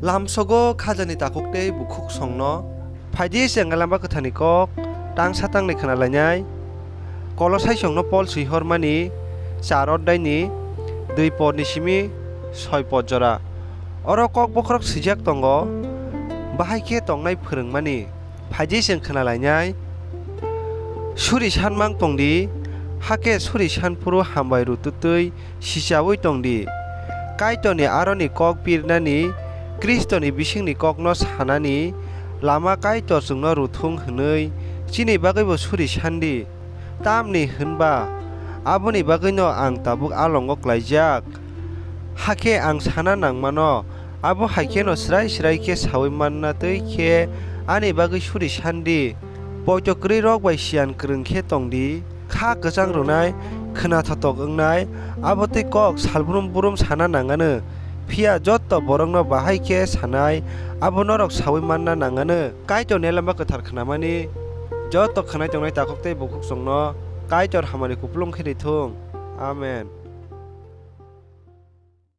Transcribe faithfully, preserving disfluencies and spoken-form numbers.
Lamsogo khajani takhuk tei bukhuksongno. Phaidi chwng Lama Kwtharni kok tangsa tangni khna lainai. Kolosai songno Pol swi hormani char oddaini dui porni simi soi por jora. Oro kok bokhorok swijak tongo, bahai khe tongnai phwrwngmani. Phaidi chwng khna lainai. Suri sanmang tongdi, hakhe suri sanphuru hambai rututwi sichaui tongdi. Kaitorni aroni kok pirnani, Khristoni bisingni kokno sanani lama Kaitor chwngno rwthung hwnwi chini bagwibo suri sandi. Tamni hwnba aboni bagwino ang tabuk alongo klaijak. Hakhe ang sana nangmano, abo hai kheno srai srai khe saui manna twi khe ani bagwi suri sandi. Poito kwrwirok bai siyan kwrwng khe tong di, kha kwchang rwnai, khna thotok wngnai, abo twi kok salbrum brum sana nang anw, phiya joto borokno bahai khe sanai, abo norok saui manna nang anw. Kaitorni Lama Kwthar khnamani joto khwnai tongnai takhuk tei bukhuksongno Kaitor hamari kupulung khe ri thung. Amen.